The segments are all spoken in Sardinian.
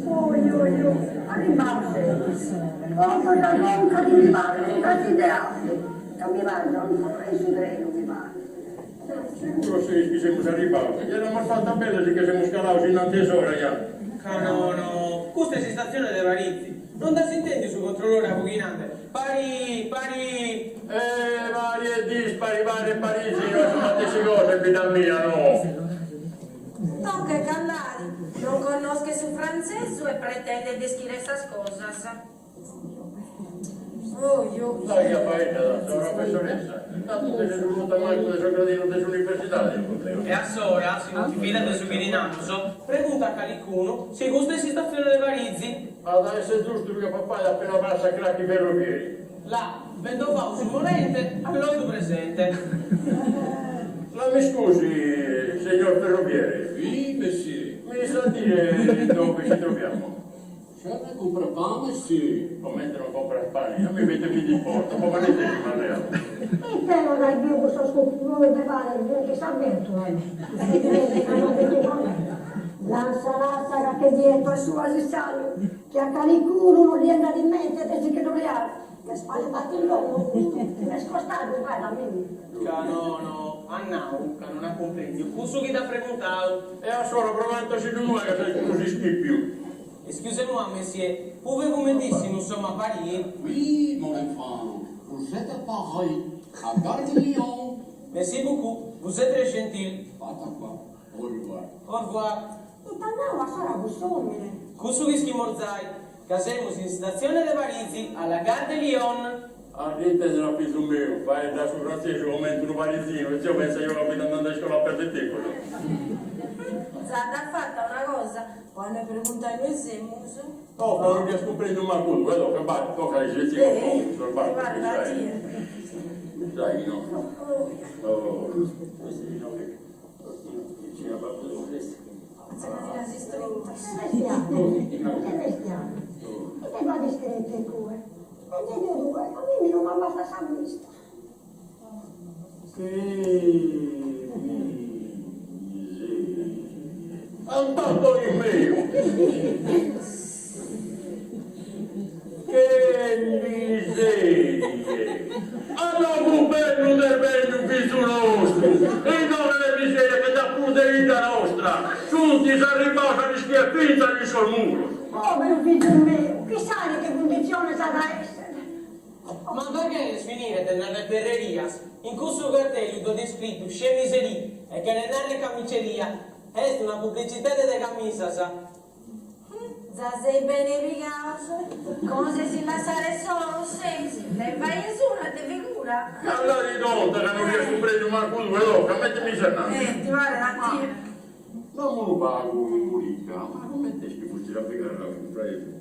Oi oi oi, arribau seis. Como sa conca chi mi paret casi de abe, ca mi pàrgio ancora in su trenu mi paret. Seguru seis chi semus arribaus? Ja dd'amus fata bella si che semus calaus innanti 'e s'ora ja. Ca no no, custa est s'istatzione de Parizi. Non dd'as intendiu su controllore aboghinande, Parì, Parì! Eh, pari e dispari, pari e Parigi no est sa matessi cosa in bidda mia, no. Tocca 'e callare, non connoschet su frantzesu e pretendet de ischire sas cosas. Oi oi. Dai chi faeddat sa professoressa, intantu nde ses ruta mancu de sos gradinos de s'universidade. E a s'ora, si non ti fidas de su chi ti namus, pregunta a calicunu si custa est s'istatzione de Parizi. At a esser giustu su chi apo a fagher appena passat cracchi ferrovieri. Là, mentovau su molente, a loddu presente. La mi scusi, signor ferroviere. Oui, monsieur. Mi sa dire dove ci troviamo? Je ne comprends pas, monsieur. Comente non compras pane? A mi bete mi d'importa, po maneteri m'as leadu. Ite no dd'as biu cussos cucuruis de pane chi funt in sa bèrtula? Lassa lassa ca che ddi 'eto a suba s'isciallu, chi a calicunu no ddi 'engiat in mente de si che ddu leare. Est pane fatu in domo custu, chi m'est costadu meda a mimi. Ca no no, at nau ca non at cumprendiu cussu chi dd'at preguntau. E a s'ora pro cantu si ddu nuegas est prus ischìpiu. Excusez-moi, monsieur, pouvez-vous me dire si nous sommes à Paris? Oui, mon enfant, vous êtes à Paris, à Gare de Lyon. Merci beaucoup, vous êtes très gentil. Falta quoi. Au revoir. Au revoir. Ita at nau a s'ora cuss'omine? Cussu chi ischimus zai, ca semus in s'istatzione de Parisi, a la Gare de Lyon. A ite sena fizu meu, faeddat su frantzesu comente unu parisinu e zeo pensaio ca fit andende a iscola a perder tempus. Za dd'at fata una cosa, po no preguntai inue semus. Toca, non dd'ias cumprendiu mancu tue, toca, bai, toca a is setzimus como custos bancos chi sai, sai chi no. Oh, Ite b'at iscritu in cue? Lege tue, a mimi non m'abbastat sa vista. Che miseria. Ant'Antoni meu! Che miserie! A logu bellu nd'est benniu fizu nostru! Inoghe de miseria che nd'at prus de 'idda nostra! Sunt arribbaos a l'iscrier fintzas in sos muros! Poveru fizu meu, chissà in che cunditziones at a essere! Ma dda cheres finire de narrer perrerias? In cussu cartellu ddu at iscritu chemiserie e cheret narrer camiceria. Est una publicitade de camisas. Za seis bene pigaos. Como seis in lassare solos seis, nde faghes una de figura. Calladi tonta ca non dd'ias cumprendiu mancu tue, toca, mettimi sa nante. Eh, ti paret a tie. Como unu pagu, Rica, ma comente est chi fustis a pigare a cun frade tuo?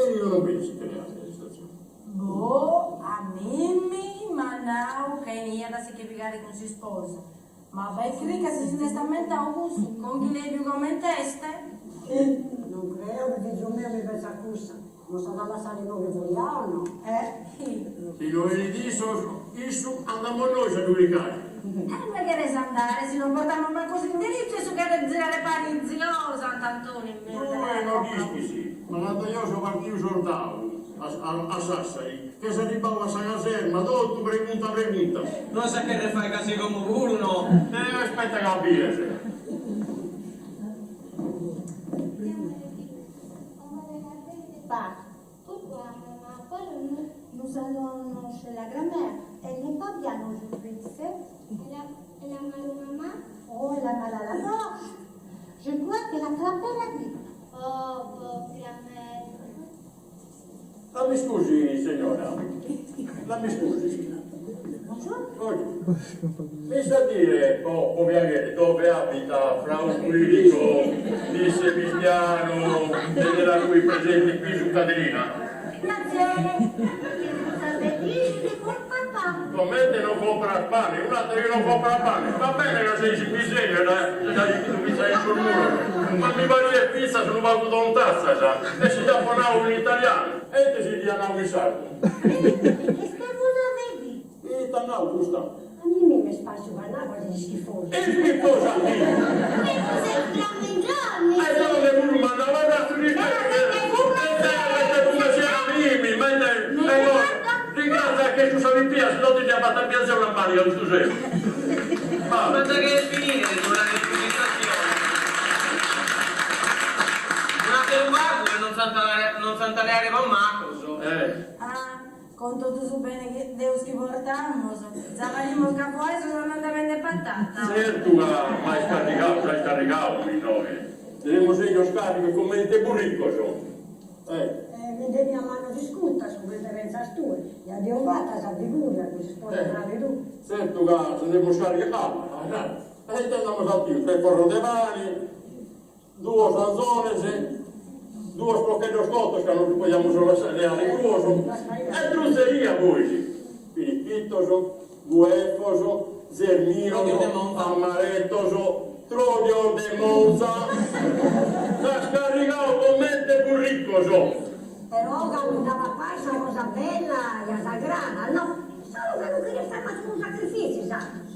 E io non bido si che leaste a s'istatzione. Boh, a mimmi m'at nau ca 'eniat a si che pigare cun s'isposa. Ma bai crica si si nd'est ammentau cussu, conchilebiu comente est? Non creo chi fizu meu mi fetzat cussa, non s'at a lassare inoghe furriau, no? Eh? Si no 'enit issos, issu, andamus nois a ddu cricare. E inue cheres andare si non portamus mancu s'indiritzu e issu cheret zirare Parigi, oh Sant'Antoni meu de Tue no dd'ischis, ma cando jeo so partiu sordau a Sassari, che so arribbau a sa caserma, totu pregunta pregunta. No as a cherrer fai gasi como puru, no? E aspetta ca bies. Pa, pourquoi maman, quando nous, nous allons chez la grand-mère, elle n'est pas bien aujourd'hui, tu sais? Elle a, elle a mal maman? Oh, elle a mal à la gorge. Je crois qu'elle a attrapé la grippe. Oh, pauvre grand-mère. La mi scusi, signora. La mi scusi. Bonjour. Mi sa dire, po, po piaghere, dove abita Frau Quirico di Sebastiano e della cui presente qui su Caterina? Piacere. Che vous avez dit, je ne comprends pas. Comente non compras pane? Un'atera chi non comprat pane. Va bene ca seis in miseria, da chi pizza in sos muros, ma mi pariat fintzas unu pagu tontatzas e si dd'apo nau in italianu e ite si dd'ia nau in sardu? Qu'est-ce que vous avez dit? Ita nau custa? A mimi m'est partu ca nau ca ses ischifosa. Ischifosa a mie! Mais vous êtes flamingant, E deo de puru m'at nau, arratzu di te! Ma già cheret finire de torrare in cust'istatzione. Un'ateru pagu e non s'ant non s'ant a leare pro macos. Ah, cun totu su bene de Deus chi portamus, za parimus cafoesos andende a bender patata. Tzertu ca m'ais carrigau, s'ais carrigau inoghe. Semus sèios càrrigos comente burricos. Eh. Mi nde diat mannos iscutas, comente pentzas tue, ja deo fata sa figura cun s'isposa frade tuu. Tzertu ca si nde carrigat, ah, e ite nd'amus 'atiu, tres forros de pane, duos anzones, duos porcheddos cotos ca non ddu podiamus leare cruos, e trutzeria pois, pirichitos, guefos, zerminos, amaretos, trodios de Monza, s'as carrigau comente burricos. Però cando nd'at papai sa cosa bella ja s'agradat, no? Solu ca non cheriat fai mancu unu sacrifìtziu is atrus.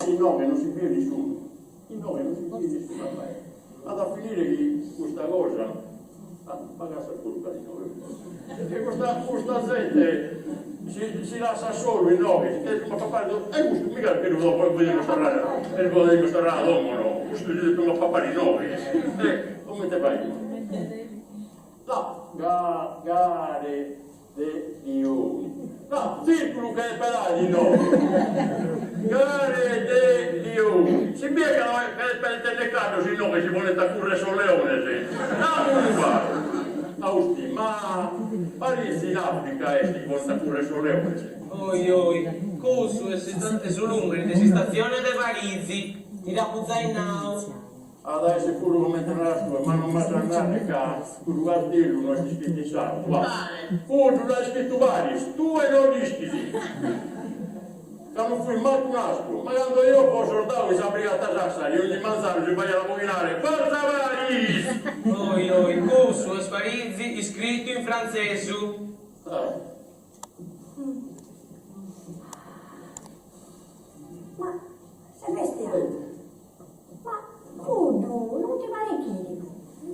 Inoghe non si biet nisciunu, inoghe non si biet nisciunu a fai. At a finire chi custa cosa pagat puru ca inoghe e custa custa zente si si lassat solu inoghe si cheret a papare e custu mica che lu podimus torrare e lu podimus torrare a domo no custu si depimus papare inoghe e comente faghimus Là ga gare de lioni. Là tzirculu cheret pedare inoghe. Gare de lioni. Si biet ca no cheret tenner caddos inoghe si ponent a currer sos leones. Namu unu pagu. Austi, ma Parisi in Africa est chi ponent a currer sos leones? Oi oi, cussu est su lùmene de s'istatzione de Parisi, ti dd'apu zai nau. At a esser puru comente naras tue, ma non m'as a narrer ca cuddu cartellu no est iscritu in sardu, va. Cuddu l'at iscritu Paris, tue no l'ischis, ca non fuis mancu naschiu, ma cando eo fo sordau in sa Brigata Sassari ogni manzanu si faghiat aboghinare Forza Paris! Oi oi, cussu est Parisi iscritu in frantzesu. Ma Sebastianu, Ma cuddu non ti paret Chiricu?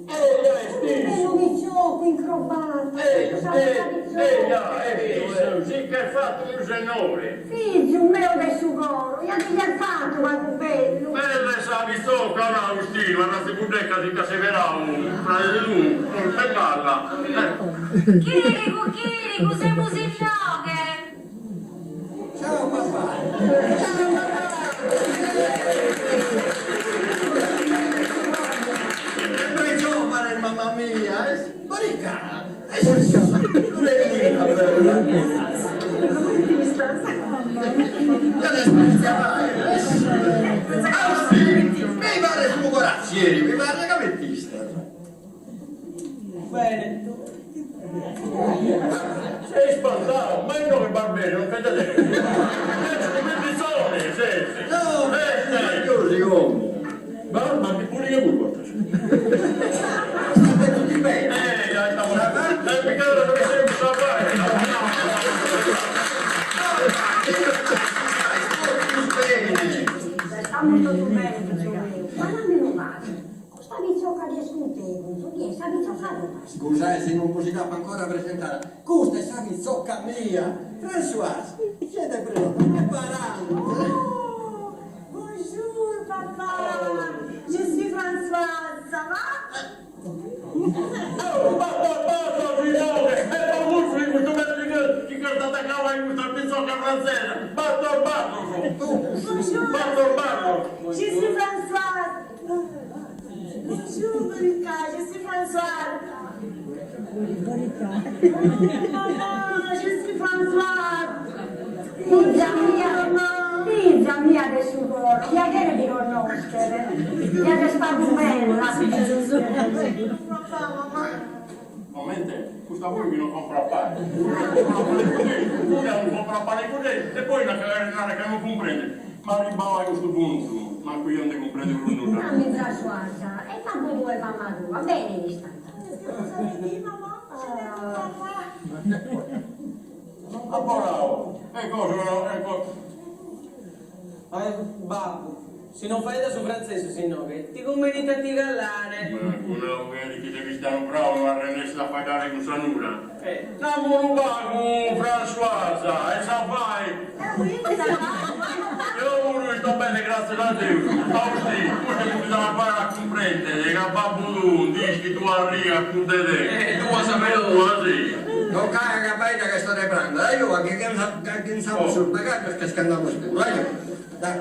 Eja est issu! Unu bellu piciocu incrobatu, cun sa bella picioca. Eja est issu, si ch'est fatu unu sennore! Fizu meu de su coro, ja ti ses fatu pagu bellu! Bella est sa pitzoca, no Austinu, arratza 'e puddeca si ch'at seberau frade tuu, est balla! Chiricu, Chiricu, semus inoghe! Ciao papà! Ciao papà! Sempre giovane mamma mia, est Borica! Bellina bella! Austì, mi pares unu corazzieri, mi pares comente istas. Bene. S'est ispantau, ma inoghe barberi non che nde tenet. Est unu bibitzone, ses. No, est gosi como. Barba chi puru che portas. State tutti bene? Eh, già stavo. E mi chiedo dove sei sa fai. Totus bene. Stamus totu bene, fizu meu, ma nami unu pagu. Custa picioca chi est cun tegus, chi est sa picioca tua? Scusae si non bos dd'apo ancora presentada, custa est sa picioca mia, Françoise, siete presente, preparante. Oh, bonjour papà, je suis Françoise, ça va? Oh, basta, basta, signore, e po cussu chi custu mese chi ch'est atacau a custa picioca frantzesa, bator batos, bator batos. Je suis Françoise. Bonjour Borica, je suis Françoise. Maman, je suis Françoise. Fiza mia, fiza mia de su coro, piaghere ti connoschere, ja ses pagu bella. Comente? Custa puru chi non comprat pane. Non comprat pane cun e poi narat ca non cumprendet. Ma arribbau a custu puntu, mancu io nde cumprendo prus nudda. Nami Françoisa, e babbu tuu e mama tua, bene istant? Aborau, e cosa, e cosa. Babbu, si non faeddas su frantzesu inoghe, ti cumbenit a ti callare. Mancu nau cheret chi Sebastianu Brau no arrennessit a faeddare cun sa nura. Namu unu pagu, Françoisa, e sa fai? Eo puru isto. isto bene gràtzias a Deus. Austì, custu mi ddu at a fàghere a cumprèndere ca babbu tuu nd'ischit duas rigas prus de deo. Eh, duas però. Duas, sì. Tocai ca faedda ca est ora 'e prandere, ajò, aghinzamus sos bagàglios ca si ch'andamus puru, ajò. Dai.